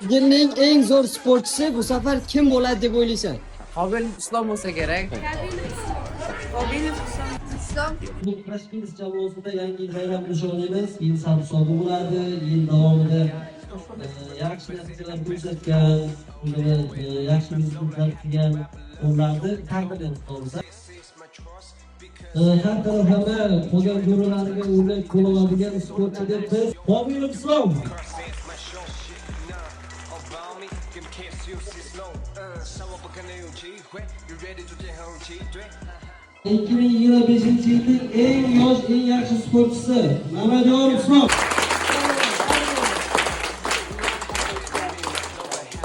Yilning eng zo'r sportchisi bu safar kim bo'ladi deb o'ylaysan? Qobil Islom bo'lsa kerak. Qobilov Islom. Bu Tashkent jamoasida yangi yil bayram nishonimiz yil sarhisobi bo'ladi. Yil davomida yaxshi natijalar ko'rsatgan, o'zini yaxshi yutuqlar qilgan ularni taqdirlaymiz to'g'risi. Har taraflama qolgan guruhlarga o'rnak bo'la oladigan sportchi deb biz Qobilov Islom. Ikki ming yigirma beshinchi yilning eng yosh, eng yaxshi sportchisi Mamadiyor Islom.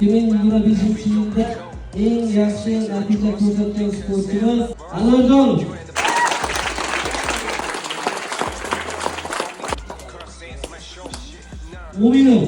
2025 yilda eng yaxshi natija ko'rsatgan sportchimiz Anvarjonov. Mo'minov.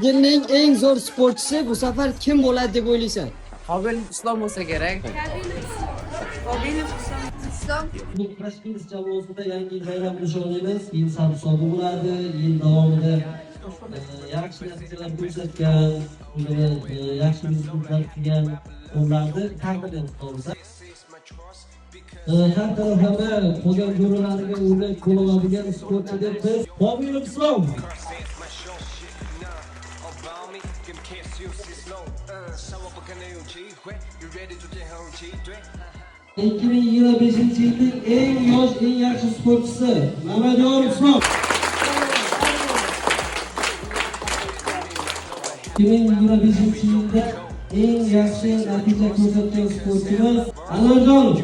Yilning eng zo'r sportchisi bu safar kim bo'ladi deb o'ylaysan? Qobil Islom bo'lsa kerak. Qobilov Islom. Bu Tashkent jamoasida yangi yil bayram nishonimiz yil sarhisobi bo'ladi. Yil davomida yaxshi natijalar ko'rsatgan, o'zini yaxshi yutuqlar qilgan ularni taqdirlaymiz to'g'risi. Har taraflama qolgan guruhlarga o'rnak bo'la oladigan sportchi deb biz Qobilov Islom. Ikki ming yigirma beshinchi yilning eng yosh, eng yaxshi sportchisi Mamadiyor Islom. 2025 yilda eng yaxshi natija ko'rsatgan sportchimiz Anvarjonov.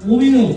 Mo'minov.